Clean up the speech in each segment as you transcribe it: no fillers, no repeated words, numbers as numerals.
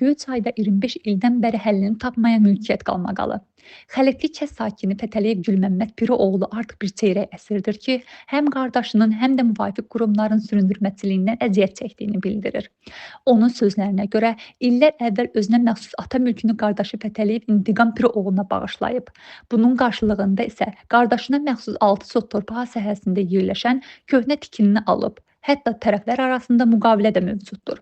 Göyçayda 25 ildən bəri həllini tapmayan mülkiyyət qalmaqalı. Xələtli kənd sakini Fətəliyev Gülməmməd Piroğlu artıq bir çeyrək əsrdir ki, həm qardaşının, həm də müvafiq qurumların süründürməçiliyindən əziyyət çəkdiyini bildirir. Onun sözlərinə görə, illər əvvəl özünə məxsus ata mülkünü qardaşı Fətəliyev İntiqam Piroğluna bağışlayıb. Bunun qarşılığında isə qardaşına məxsus 6 sot torpaq sahəsində yerləşən köhnə tikinini alıb. Hətta tərəflər arasında müqavilə də mövcuddur.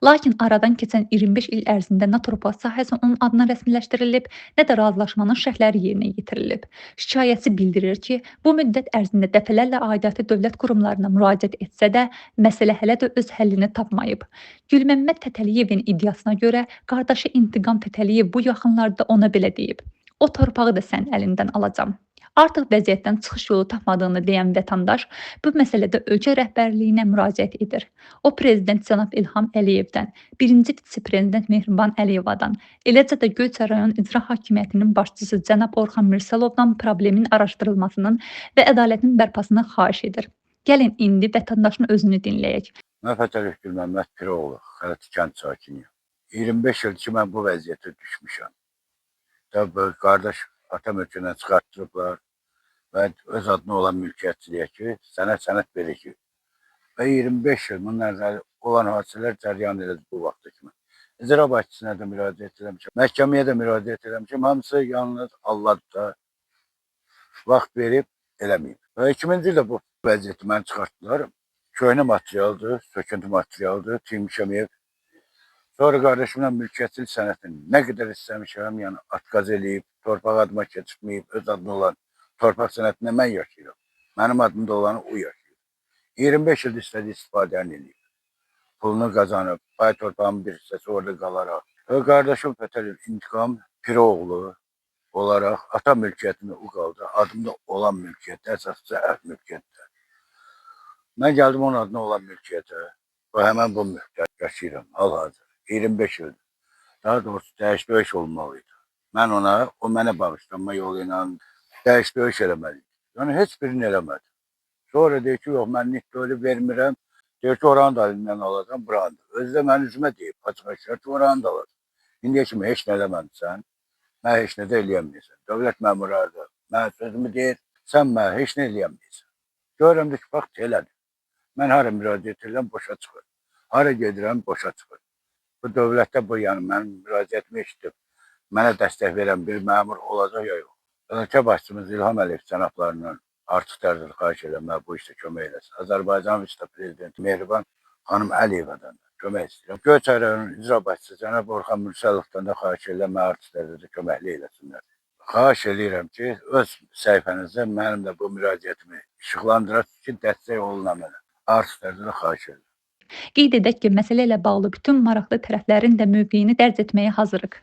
Lakin aradan keçən 25 il ərzində nə torpaq sahəsi onun adına rəsmiləşdirilib, nə də razılaşmanın şərtləri yerinə yetirilib. Şikayətçi bildirir ki, bu müddət ərzində dəfələrlə aidiyyatı dövlət qurumlarına müraciət etsə də, məsələ hələ də öz həllini tapmayıb. Gülməmməd Fətəliyevin iddiasına görə, qardaşı İntiqam Fətəliyev bu yaxınlarda ona belə deyib: "O torpağı da sənin əlindən alacam." Artıq vəziyyətdən çıxış yolu tapmadığını deyən vətəndaş bu məsələdə ölkə rəhbərliyinə müraciət edir. O, prezident cənab İlham Əliyevdən, birinci vitse-prezident Mehriban Əliyevadan, eləcə də Göyçay rayon İcra Hakimiyyətinin başçısı cənab Orxan Mirsalovdan problemin araşdırılmasının və ədalətin bərpasını xahiş edir. Gəlin indi vətəndaşın özünü dinləyək. Mən Fətəliyev Gülməmməd Piroğlu, Xələtli kənd sakiniyəm. 25 ildir ki, mən bu vəziyyətə düşmüşəm. Tabii qardaş ata mülkündən çıxartdırıblar və öz adına olan mülkiyyətçiliyə ki, sənəd verir ki. Və 25 il bundan əvvəl olan hadisələr cəryan elədi bu vaxta kimi. İcra başçısına da müraciət eləmişəm, məhkəməyə də müraciət eləmişəm. Hamısı yalnız Allah da vaxt verib eləməyib. Və 2000-ci ildə bu vəziyyəti mən çıxartdılar. Köhnə materialdır, söküntü materialdır, tikmişəm ev. Sonra qardaşımdan mülkiyyətçilik sənədini nə qədər istəmişəm, yəni atqaz eləyib, torpaq adıma keçirtməyib, öz adına olan torpaq sənədində mən yaşayıram. Mənim adımda olanı o yaşayır. 25 ildir istədiyi istifadəni eləyib. Pulunu qazanıb, pay torpağın bir hissəsi orada qalaraq. Və qardaşım Fətəliyev İntiqam Piroğlu olaraq ata mülkiyyətini o qaldı. Adımda olan mülkiyyətdə, əsasca əhv mülkiyyətdə. Mən gəldim onun adına olan mülkiyyətə və həmən bu mülkdə yaşayıram hal-hazır. 25 ildir. Daha doğrusu dəyiş-döyüş olmalıydı. Mən ona, o mənə bağışlanma yolu ilə dəyiş-döyüş eləməliydi. Yəni heç birini eləmədi. Sonra deyir ki, yox, mən nitqoli vermirəm. Deyir ki, oranı da əlindən alacam, buranı da. Özü də mənim üzümə deyib, açıq-aşkar ki, oranı da alacam. İndiyə kimi heç nə eləməmisən, mən heç nə də eləyəməyəsən. Dövlət məmurları da mənə sözümü deyir, sən mənə heç nə eləyəməyəsən. Görürəm də ki, bax, elədir. Mən hara müraciət edirəm, boşa çıxır. Hara gedirəm, boşa çıxır. Bu dövlətdə bu, yəni mənim müraciətimi eşidib, mənə dəstək verən bir məmur olacaq ya yox. Ölkə başçımız İlham Əliyev cənablarından artıq dərəcədə xahiş edirəm, mənə bu işdə kömək eləsin. Azərbaycan vitse-prezidenti Mehriban xanım Əliyevadan da kömək istəyirəm. Göyçay rayonunun icra başçısı cənab Orxan Mürsəlovdan da xahiş edirəm, mənə artıq dərəcədə köməklik eləsinlər. Xahiş edirəm ki, öz səhifənizdə mənim də bu müraciətimi işıqlandırasınız ki, dəstək oluna mənə. Artıq dərəcədə xahiş edirəm. Qeyd edək ki, məsələ ilə bağlı bütün maraqlı tərəflərin də mövqeyini dərc etməyə hazırıq.